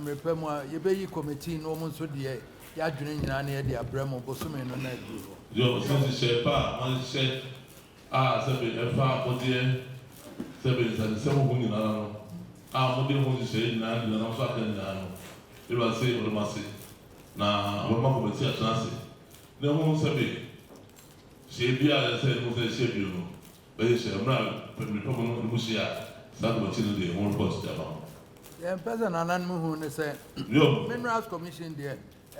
mmerɛ pa mu a, yɛbɛyi committee na wɔn nso deɛ yɛadwene nyinaa na yɛde abrɛ mo bosome no na aduru hɔ. Yɔ, sɛ nhyehyɛɛ pa a moahyehyɛ a sɛbe ɛfa abɔdeɛ sɛbe nsasesɛm ho nyinara no a mode ho nhyehyɛeɛ nyinaa de nanam so aka nyinaa no, Ewura se ɔde mo ase na ɔbɛma kɔmɛti atena ase na ɛho sɛbe hyeɛ biara a ɛsɛ sɛ ɛne mo sɛ ɛhyia bio no bɛyɛ hyɛ mmerɛ a mmerɛ pa mu no ne mo hyia a saa kɔmɛti no de ɛho report de ama mo. Deɛ mpɛ sɛ nananom hu ne sɛ, Yɔ. Minerals Commission deɛ,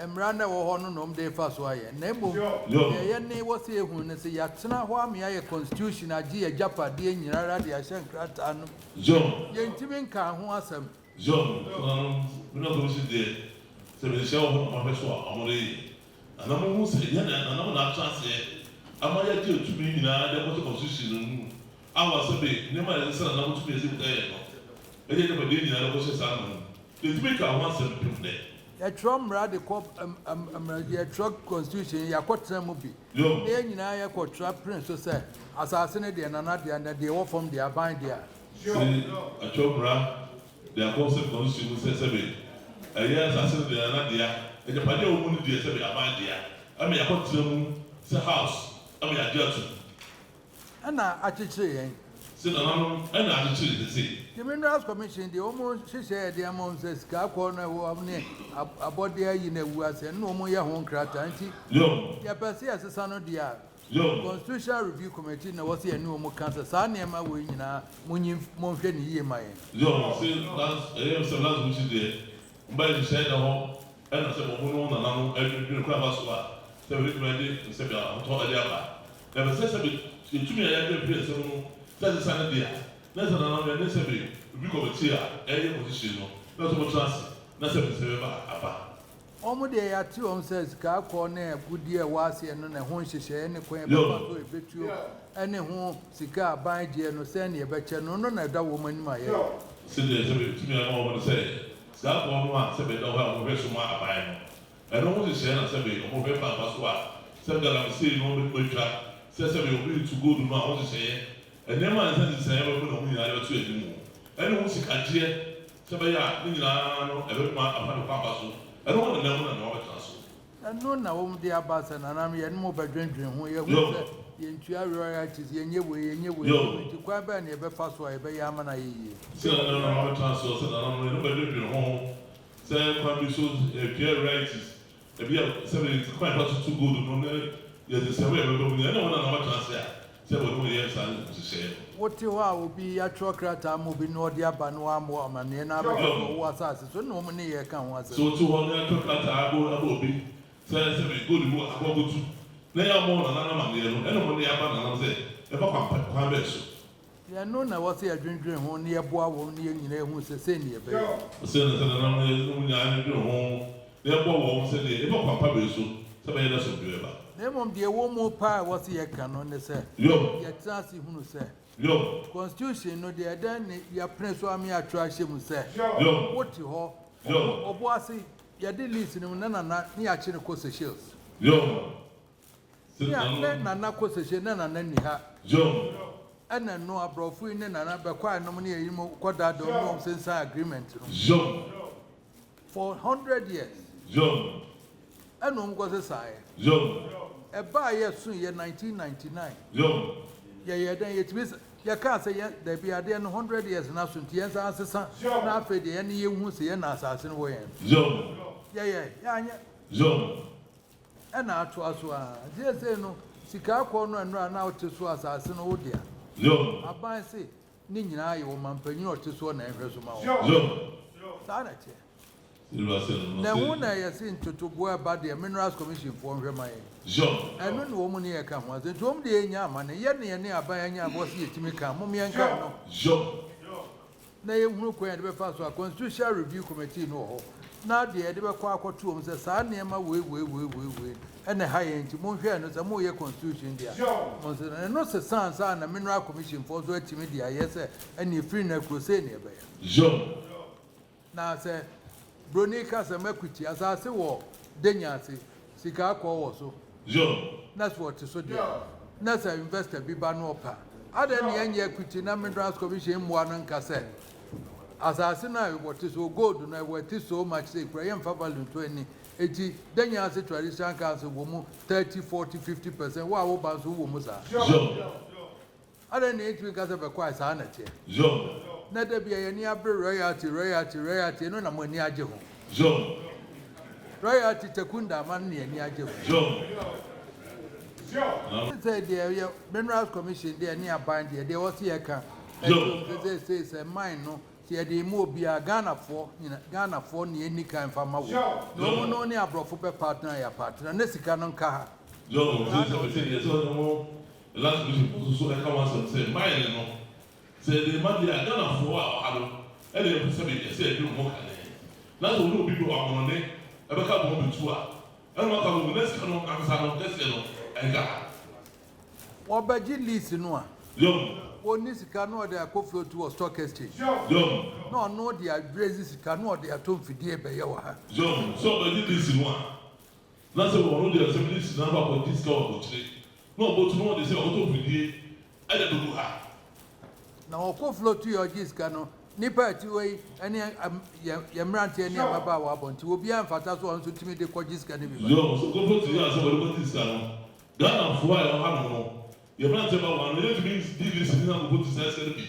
mmara no a ɛwɔ hɔ no na wɔde refa so ayɛ. Na mmom, Yɔ. deɛ yɛne wɔ sɛ yɛhu ne sɛ, yɛatena hɔ ama yɛayɛ constitution agye yɛn agyapadeɛ nyinara de ahyɛ nkrataa no mu. Yɔ. Yɛntumi nkaa ho asɛm. Yɔ. Nananom, Minerals Commission deɛ, sɛ mehyia wɔ hɔ na mahwɛ so a, wɔde yɛ. Na na mohu sɛ yɛn na nananom na atra aseɛ ama yɛagye tumi nyinaa de akɔhyɛ constitution no mu a wɔ sɛbe nneɛma a ɛsɛ sɛ nananom tumi a ɛsɛ kuta yɛn no, yɛde agyapadeɛ nyinaa de akɔhyɛ saa no mu. Yɛntumi nkaa ho asɛm mpem nnɛ. Yɛtwerɛ mmara de kɔ mmara, yɛtwerɛ constitution, yɛakɔtena mu bi. Yom. Na yɛn nyinaa yɛkɔtra pene so sɛ asase no deɛ nana dea na deɛ ɛwɔ fam deɛ aban dea. Se atwerɛ mmara de akɔ sɛbe constitution mu sɛ sɛbe ɛyɛ asase no deɛ nana dea, agyapadeɛ a ɛwɔ mu no deɛ sɛbe aban dea, ɛma yɛakɔtena mu sɛ house ama yɛagye atum. Ɛna akyekyere yɛn. Se nananom ɛna akyekyere sesei. The Minerals Commission deɛ wɔn nhyehyɛɛ yɛde ama wɔn sɛ sika akɔɔ no ɛwɔ ne abɔdeɛ ayi no awu ase ɛno na wɔn yɛ ho nkrataa nti Yom. yɛpɛ sɛ yɛsesa no deɛ a Yom. Constitutional Review Committee na ɛwɔ sɛ yɛne wɔn ka sɛ saa nneɛma wei nyinaa monyi monhwɛ no yie ma yɛn. Yom. Se lands ɛyɛ sɛ Lands Commission deɛ wɔn bɛyɛ nhyehyɛɛ da hɔ ɛna sɛ wɔn ne wɔn nananom ɛdwendwene kwan a ɛfa so a sɛ wɔbɛtumi de nsɛm ahotɔ ɛde aba. Na ɛbɛ sɛ sɛbe yɛtumi a yɛadwen pere nsɛm no sɛ ɛsesa no dea, na ɛsɛ nananom yɛne sɛbe obi kɔmɛtee a ɛyɛ position no na sɛ wɔtena ase na sɛbe nsɛm bɛba a aba. Wɔn deɛ yɛate wɔn sɛ sika akɔɔ ne agudeɛ a ɛwɔ aseɛ no na ɛho nhyehyɛeɛ ne kwan a Yo. yɛbɛfa so a yɛbɛtuo ɛne ho sika a aban gyeɛ no sɛn na yɛbɛkyɛ no no na ɛda wɔn anim a yɛyɛ. Sɛdeɛ sɛbe tumi ama wɔn no sɛ sika akɔɔ no a sɛbe ɛda hɔ a wɔhwɛ so ma aban no Ɛno ho nhyehyɛɛ na sɛbe ɔmo hwɛ kwan fa so a sɛbe galamsey no bɛtumi atwa, sɛ sɛbe obi retu gold no a ho nhyehyɛeɛ, nneɛma a ɛsɛ nsesaeɛ ba mu na ɔmo nyinaa de bɛto anim, ɛne ho sikagyeɛ sɛ ɛbɛyɛ a ne nyinaa no ɛbɛtumi afa ne kwan pa so, ɛno ho nenam mu na nea wabɛtena so. Ɛno na wɔn de aba sɛ nananom yɛne mo bɛdwendwen ho, yɛhu Yo. sɛ yɛntua royalties, yɛnyɛ wei, yɛnyɛ wei, Yo. yɛnyɛ wei, nti kwan bɛn na yɛbɛfa so a yɛbɛyɛ ama no ayɛ yie? Sɛ nananom na wabɛtena soɔ sɛ nananom yɛne mo bɛdwendwen ho Sɛ kwan bi so yɛtwea royalties, ebia sɛbe kwan a yɛfa so tu gold no ne yɛdze sɛm a yɛbɛba mu nyinaa, nna hɔn na wɔbɛtsena ase a sɛ wɔnye hɔn yɛ saa nhyehyɛɛ no. Wote hɔ a obi atwerɛ krataa ama obi na ɔde aba na wammɔ wo amanneɛ na abɛka sɛ ɔwɔ asase so, nna wɔn ne yɛn reka ho Sɛ asɛm. wote hɔ na yɛatwerɛ krataa abɔ ama obi sɛ sɛbe gold bi wɔ ha kɔ akɔtu na yɛammɔ wo nana no amanneɛ no, nna wɔn de aba nana no sɛ ɛfa kwan pa kwan bɛn so. Ɛno na ɛwɔ sɛ yɛdwendwene ho na yɛboa wɔn na yɛn nyinaa hu sɛ sei na yɛbɛyɛ. Ɔsɛ na sɛ nananom no yɛne wɔn nyinaa dwendwene ho na yɛboa wɔn sɛdeɛ yɛfa kwan pa bɛn so sɛ ɛbɛyɛ na asomdwoeɛ bɛba. Na mmom deɛ ɛwɔ mu paa a ɛwɔ sɛ yɛka no ne sɛ, Yom. yɛtena ase hunu sɛ, Yom. Constitution no deɛ ɛdɛn ne yɛapene so ama yɛatwerɛ ahyɛ mu sɛ, Yom. wote hɔ, Yom. Ɔboase, yɛde lease no mu na Nana ne yɛakye no kɔ Seychelles. Yom. Ne a ne nana kɔ sese na nana nni ha. Ɛna no abrɔfo yi ne nana bɛkɔ anom ne ayi mu kɔ dada wɔn ne wɔn sensan agreement no. For 100 years. Ɛna wɔn kɔ sesaeɛ. Ɛbaa yɛ so yɛ 1999. Yɛyɛ dɛn yɛtumi yɛkaa sɛ yɛ dabi adeɛ no 100 years na so nti yɛn nsa asesa na afei deɛ yɛne yɛhu sɛ yɛn na asase no wɔ yɛn. Yɛyɛ yɛanyɛ. Ɛna atoa so ara. Seesei no, sika akɔɔ no nnora a na wote so asase no wo dea. Aban se ne nyinaa yɛ ɔmanpanyin a ɔte soɔ na ɛhwɛ so ma wɔn. Saa na ɛteɛ. Na ɛho na yɛse ntotoboa ɛba deɛ Minerals Commission foɔ nhwɛ ma yɛn. Ɛno na wɔn ne yɛka ho asɛm. Nti wɔn deɛ yɛnya amane. Yɛ ne yɛne aban anya aboɔ se yɛtumi ka a, mom yɛnka ɛno. Na yɛnhunu kwan a yɛde bɛfa so a Constitutional Review Committee no wɔ hɔ na deɛ yɛde bɛkɔ akɔto wɔn sɛ saa nneɛma wei wei wei wei wei ɛna ɛha yɛn nti monhwɛ ɛno sɛ moreyɛ constitution deɛ a monsesa no. Ɛno sesa ansa na Mineral Commission foɔ nso atumi de ayɛ sɛ ɛnneɛ firi nnɛ kuro sei na yɛbɛyɛ. Na sɛ broni ka sɛ makwiti asase wɔ denya ase, sika akɔɔ wɔ so, na sɛ ɔte so deɛ a, na sɛ investor bi ba na ɔpɛ a, adɛn na yɛnyɛ akwiti na Minerals Commission mmoa no nka sɛ Asase no a wɔte so, gold no ɛwɔ so much sɛ kura yɛmfa value nto ani. Eti Denyase Traditional Council wɔ mu 30, 40, 50%. Wo a woba nso wɔ mu saa. Adɛn na yɛntumi nka sɛ bɛkɔ a saa na ɛteɛ? Na da bi a yɛni abere royalty, royalty, royalty, ɛno na mo ani agye ho. Royalty tekunda ama no na yɛni agye ho. Sɛ deɛ yɛ Minerals Commission deɛ ne aban deɛ wɔsi yɛ ka ɛtum sɛ sɛ sɛ mine no sɛ yɛde mu obiara, Ghanafoɔ nyina, Ghanafoɔ ne yɛnni kan fa ma wɔ na wɔn no ne aborɔfo bɛ partner, yɛ partner ne sika no nka ha. Sɛ sɛ sɛ deɛ sɛ ɔne mo Lands Commission fo nso so ɛka wɔn asɛm sɛ mine no, sɛ yɛde ma deɛ a, Ghanafoɔ a ɔha no ɛna yɛpɛ sɛ yɛsɛ yɛdwene ho kane na sɛ wɔne obi bɛ amɔnɔne ɛbɛka bɔn bɛtu a, ɛna wɔaka bɔ mu na sika no ankasa no kɛseɛ no ɛnka ha. Wɔbɛgye lease no a, wɔnni sika na ɔde akɔ float wɔ stock exchange na ɔno de adraise sika na ɔde ato mfidie bɛyɛ wɔ ha. Sɛ ɔbɛgye lease no a, na sɛ ɔno deɛ sɛ lease no akɔ akɔgye sika wɔ abɔkyire na ɔbɔtu na ɔde sɛ ɔkɔtɔ mfidie ɛde bɛgu ha. Na ɔkɔ float yɛ ɔgye sika no, nipa a ɛte hɔ yi ɛne yɛ mmeranteɛ ne mmabaawa abɔnten, obiara mfata so ɔno nso tumi de kɔgye sika no bi ba. So kɔ float yɛ a sɛ wɔde kɔgye sika no, Ghanafoɔ a yɛwɔ ha no, yɛ mmeranteɛ ba wɔn ano yɛntumi di lease ne na kɔkɔ ti saa sika no bi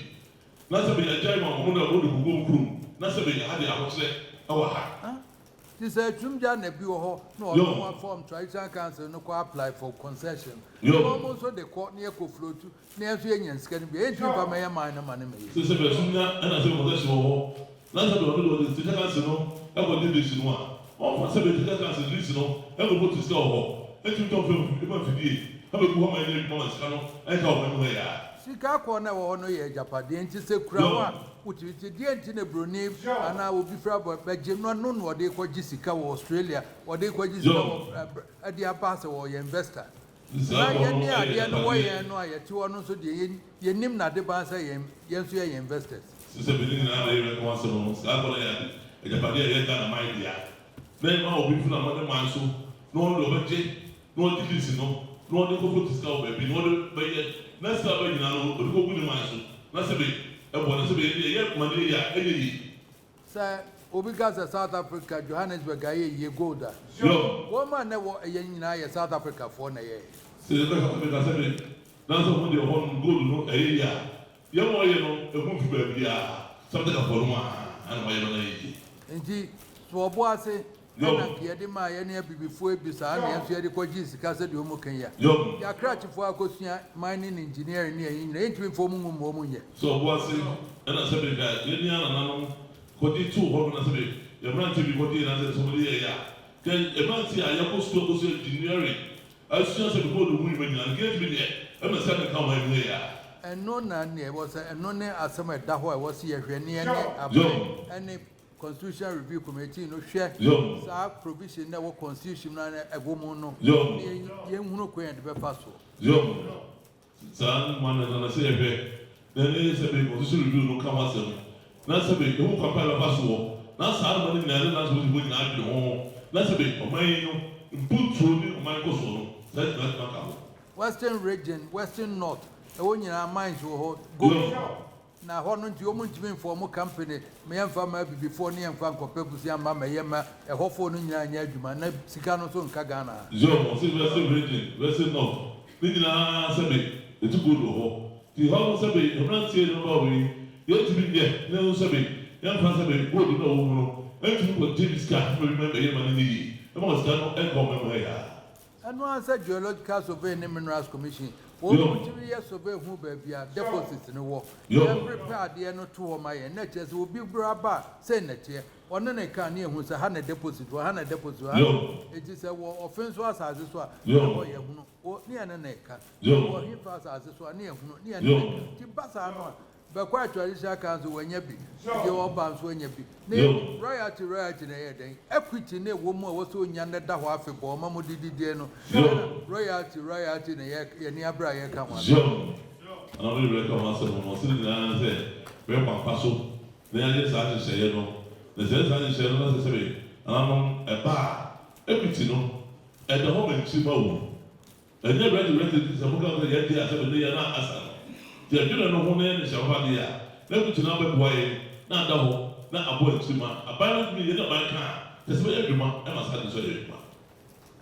na sɛ bɛyɛ agyae ma wɔn na wɔde gugu wɔn kurom na sɛ bɛyɛ ha de ahokyerɛ ɛwɔ ha. Ti sɛ atumgya na bi wɔ hɔ na ɔno form Traditional Council no kɔ apply for concession. Wɔn nso de kɔ na yɛkɔ float na yɛn nso yɛnya sika no bi. Yɛntumi mfa mɛyɛ man no ma ne mɛyɛ. Sɛ bɛsumnya ɛna sɛ concession wɔ hɔ na sɛ ɔno de ɔde Traditional Council no ɛkɔ di lease no a, ɔmfa sɛ bɛ Traditional Council lease no ɛkɔ bɔ sika wɔ hɔ ɛtumi tɔn fɛn ɛma mfidie ɛbɛgu hɔ ma ɛnyɛ adwuma ma sika no ɛnka ɔman mu ha yɛ a. Sika akɔ na ɛwɔ hɔ no yɛ agyapadeɛ, nti sɛ kura hɔ a wotumi ti deɛ nti na buroni anaa obi fira bɔ bɛgye no no na ɔde kɔgye sika wɔ Australia, ɔde kɔgye sika wɔ ɛde aba sɛ wɔyɛ investor. Na yɛn ne adeɛ no wɔ yɛn no a yɛte hɔ no nso deɛ, yɛnim n'ade ban sɛ yɛn nso yɛ investors. Sɛ bɛni nyinaa na yɛbɛka wɔn asɛm no, sika akɔ no yɛ agyapadeɛ a ɛyɛ Ghana man dea na ɛma obi firi ama ne man so na ɔno deɛ ɔbɛgye na ɔde lease no na ɔde kɔkɔ ti sika wɔ baabi na ɔde bɛyɛ na sika bɛ nyinaa no ɔde kɔgu ne man so na sɛ bɛ ɛbɔ na sɛ bɛ yɛ ma ne yɛ a ɛnyɛ yie. Sɛ obi ka sɛ South Africa, Johannesburg ayɛ yie, gold a wɔn a na ɛwɔ ɛyɛ nyinaa yɛ South Africa foɔ na ɛyɛ. Sɛ yɛbɛ South Africa sɛ bɛ na sɛ wɔn deɛ hɔ no gold no ɛyɛ yie a, yɛn wɔn yɛ no ehu fi baabi a South Africa foɔ no a ɛna wɔn yɛ no na yɛ yie. Nti so ɔbo ase ɛna nka yɛde maa yɛne abibifoɔ bi saa na yɛn nso yɛde kɔgye sika sɛ deɛ ɔmu kan yi a, yɛakrakyefoɔ akɔsua mining engineering ne ɛyi nyina, yɛntumi mfa ɔmu ngu ma ɔmu nyɛ. Sɛ ɔbo ase ɛna sɛ bɛ ka yɛn ni anananom kɔgye too hɔ no na sɛ bɛ yɛ mmeranteɛ bi kɔgye na sɛ wɔde yɛ yɛ a, kɛ mmeranteɛ a yɛkɔ sukuu akɔsua engineering asua sɛ bɛ gold ho nnwuma nyinaa no, kɛ yɛntumi nyɛ ɛma sɛ ne ka ɔman mu yɛ a. Ɛno na neɛ ɛwɔ sɛ ɛno ne asɛm a ɛda hɔ a ɛwɔ sɛ yɛhwɛ ne yɛne aban ɛne Constitution Review Committee no hwɛ saa provision na ɛwɔ constitution no na ɛwɔ mu no ne yɛnhunu kwan yɛde bɛfa soɔ. Saa nnwuma no na sɛ yɛhwɛ na ne sɛ bɛ Constitution Review no ka ho asɛm na sɛ bɛ ehu kwan pa yɛbɛfa soɔ na saa nnwuma no nyinaa ne nanso wɔsi hɔ nyinaa adwene ho na sɛ bɛ ɔman yi no mpuntuo ne ɔman nkɔsoɔ no saa nyinaa tuma ka ho. Western Region, Western North, ɛwɔ nyinaa mines wɔ hɔ, gold na hɔ no, nti wɔn ntumi nfa wɔn company ma yɛmfa ma abibifoɔ ne yɛmfa nkɔpɛ busia mma ma ɛyɛ ma ɛhɔfoɔ no nyinaa nyɛ adwuma na sika no nso nka Ghana ha. Ɔsɛ Western Region, Western North ne nyinaa sɛ bɛ etu gold wɔ hɔ, nti hɔ no sɛ bɛ mmeranteɛ no ba wɔ yi yɛntumi nyɛ ne nso sɛ bɛ yɛmfa sɛ bɛ gold no a ɛwɔ mu no ɛntumi kɔgye bi sika ma bi ma bɛyɛ ma no nyɛ yie ɛma sika no ɛnka ɔman mu ha yɛ a. Ɛno ara sɛ Geological Survey ne Minerals Commission wɔn mu tumi yɛ survey hu baabi a deposit no wɔ, yɛn prepare adeɛ no to hɔ ma yɛn na kyerɛ sɛ obi bere aba a, sɛ nnɛteɛ ɔne ne ka ne ehu sɛ ha na deposit wɔ ha, na deposit wɔ ha. Eti sɛ wɔ ɔfen so asase so a, ɛhɔ yɛ hunu wɔ ne yɛn ne ne ka wɔ hefa asase so a, ne yɛ hunu ne yɛn ne ne ka. Ti ba saa no a, bɛkɔ a Traditional Council wɔanya bi, deɛ ɔba nso anya bi ne royalty na ɛyɛ dɛn equity ne ɛwɔ mu a wɔsɛ onya ne da hɔ afebɔɔ ɔma mo dididie no royalty na yɛ yɛni abere a yɛka ho asɛm. Ana wɔde bɛka ho asɛm no, ɔsɛ ne nyinaa sɛ bɛyɛ kwan so na yɛayɛ saa nhyehyɛeɛ no, na sɛ saa nhyehyɛeɛ no na sɛ sɛbe ananom ɛba a, equity no ɛda hɔ ma nkyirima wɔ ɛnyɛ ready sɛ moka sɛ yɛde a sɛbe ne yɛ na asa no nti ɛdwene no ho na yɛ ne hyɛ papa deɛ a, na equity no abɛboa yɛn na ada hɔ. na aboa akyiri ma aban no tumi yɛne ɔman ka a, kyerɛ sɛ bɛyɛ adwuma ma saa ade nso ayɛ adwuma.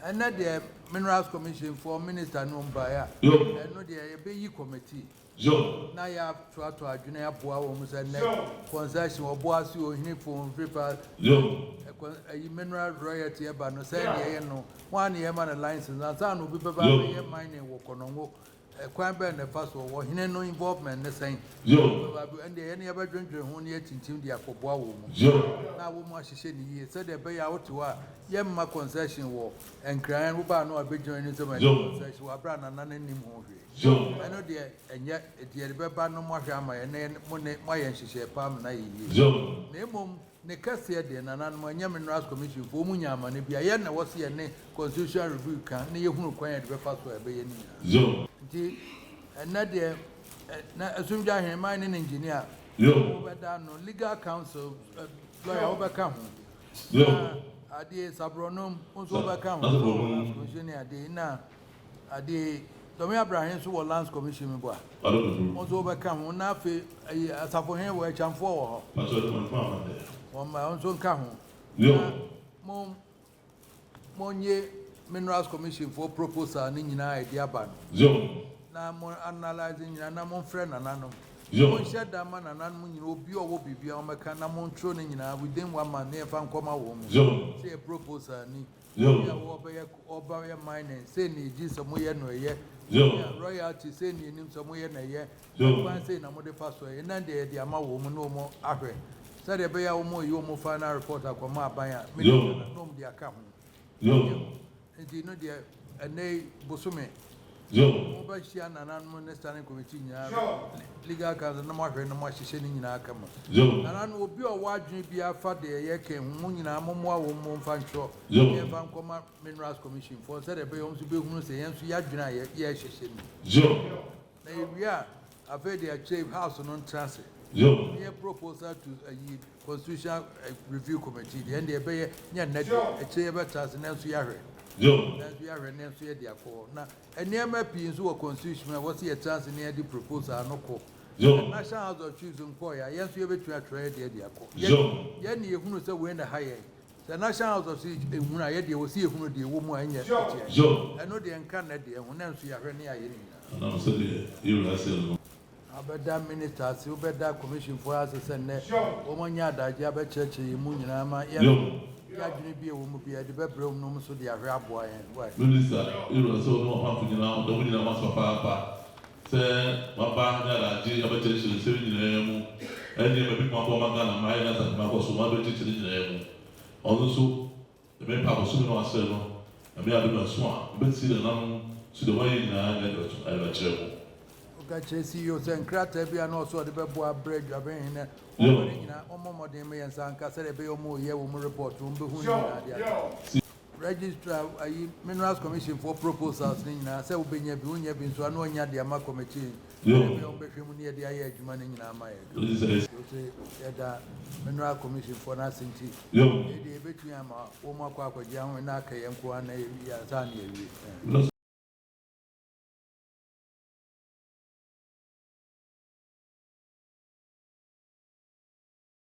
Ɛnnɛ deɛ Minerals Commission foɔ minister no baeɛ a, ɛno deɛ yɛbɛyi committee na yɛatoatoa adwene aboa wɔn sɛ nnɛ concession Ɔboase Ohinifo Mfiripa ɛyi mineral royalty ɛba no sɛ deɛ ɛyɛ no wɔn a na yɛma no license ansa na obi bɛba abɛyɛ mining wɔ Kɔnɔngo, ɛkwan bɛn na ɛfa so, ɔhene no involvement ne sɛn? Ɛndeɛ yɛne yɛbɛdwendwen ho ne yɛkyinkyim de akɔboa wɔ mu na wɔn mu ahyehyɛ ne yie sɛdeɛ ɛbɛyɛ a wote hɔ a yɛmma concession wɔ Nkran, wobaa no a bɛgyina ne nsɛm a ɛyɛ concession wɔ abere a nana no nim ho hwee. Ɛno deɛ ɛnyɛ ɛdeɛ yɛde bɛba no, mo ahwɛ ama yɛn ne mo ne moayɛ nhyehyɛe pa ama no ayɛ yie. Na mmom ne kɛseɛ deɛ, nananom, ɛnyɛ Minerals Commission foɔ mu nya amane bi a yɛn na ɛwɔ sɛ yɛne Constitutional Review ka na yɛhunu kwan yɛde bɛfa so a ɛbɛyɛ ne nyinaa. Nti ɛnɛ deɛ na Asumdwa Ahemman ne ne engineer wobɛda no, legal counsel, lawyer wobɛka ho, na adeɛ saborɔnom nso wobɛka ho, Lands Commission ne adeɛ na adeɛ Dɔme Abraham nso wɔ Lands Commission mu bɔ a nso wobɛka ho, na afei ayi asafohene wɔ akyamfoɔ wɔ hɔ, wɔn ma nso nka ho na mo monye Minerals Commission foɔ proposal ne nyinaa a yɛde aba no na mo analyse nyinaa na momfrɛ nananom, monhyɛ da ma nananom nyinaa, obi a ɔwɔ biribi a wɔmɛka na montwerɛ no nyinaa within one month na yɛmfa nkɔma wɔn mu sɛ yɛ proposal ni, obi a wɔbɛyɛ ɔbɛyɛ mining sɛ ne gye sɛ moyɛ no ɛyɛ royalty sɛ ne anim sɛ moyɛ no ɛyɛ kwan sɛ na mode fa so ɛyɛ, na deɛ yɛde ama wɔn mu na wɔn ahwɛ sɛdeɛ ɛbɛyɛ a wɔn yi wɔn final report akɔma aban a minister na wɔn de aka ho. Nti no deɛ ɛnɛ yi bosome mobɛhyia nananom ne standing committee nyinaa, legal council, na moahwɛ na moahyehyɛ ne nyinaa kama. Nananom, obi a ɔwɔ adwene biara fa deɛ ɛyɛ kɛn ho, mo nyinaa mommoa wɔn mo mfa ntwerɛ yɛmfa nkɔma Minerals Commission foɔ sɛdeɛ ɛbɛyɛ wɔn nso bɛhunu sɛ yɛn nso yɛadwene a yɛrehyehyɛ no. Na yɛwie a, afei deɛ akyire house no ntena ase yɛ proposal to ayi Constitutional Review Committee deɛ, ɛndeɛ ɛbɛyɛ nyɛ nnɛ deɛ, akyire yɛbɛtena ase nanso yɛahwɛ nanso yɛde akɔ hɔ. Na nneɛma pii nso wɔ constitution mu a wɔsi yɛtena ase na yɛde proposal no kɔ National House of Chiefs nkɔɔ yɛ a, yɛn nso yɛbɛtumi atwerɛ yɛ deɛ de akɔ. Yɛn ne yɛhunu sɛ wei na ha yɛn sɛ National House of Chiefs ehunu a, yɛdeɛ wɔsi yɛhunu deɛ ɛwɔ mu a ɛnyɛ ɛkyɛ, ɛno deɛ nka nnɛ deɛ ho, nanso yɛahwɛ ne yɛayɛ ne nyinaa. Anam sɛdeɛ yɛwura sɛ no. Abɛda minister ase, wobɛda commission foɔ ase sɛ nnɛ wɔn anya adagye abɛkyerɛkyerɛ yɛn mu nyinaa ma yɛ yɛadwene bi a ɛwɔ mu bi a yɛde bɛbrɛ wɔn nom so de ahwɛ aboa yɛn. Wai. Minister, yɛwura sɛ ɔne ɔpamfo nyinaa, ɔdɔ mo nyinaa mo ase papaapa sɛ waba ne adagye abɛkyerɛkyerɛ nsɛm nyinaa mu, ɛnneɛma bi mu aboa ma Ghana ma ayɛ na asase ma akɔ so ma abɛkyerɛkyerɛ nyinaa mu. Ɔno nso ɛmɛpa abosome no asɛ no ɛmɛ adom ɛso a ɔbɛtie nananom so deɛ wɔayɛ nyinaa na ɛde bɛkyerɛ mo. Woka kyerɛ CEO sɛ nkrataa bi a na ɔsɛ ɔde bɛboa abrɛ Dwabɛnhene wɔn ne nyinaa ɔmmɔ mmɔden ma yɛn nsa nka sɛdeɛ ɛbɛyɛ ɔmo yɛ wɔn report, wɔn bɛhu ne nyinaa de aka. Registrar ayi Minerals Commission foɔ proposals ne nyinaa sɛ wobɛnya bi, wonya bi nso a na wanya de ama committee sɛdeɛ ɛbɛyɛ wɔn bɛhwɛ mu ne yɛde ayɛ adwuma no nyinaa ma yɛ. So yɛda Mineral Commission foɔ no ase, nti yɛde yɛbɛtumi ama wɔn akɔ akɔgye ahome na aka yɛn nko ara na yɛ ansa na yɛwie.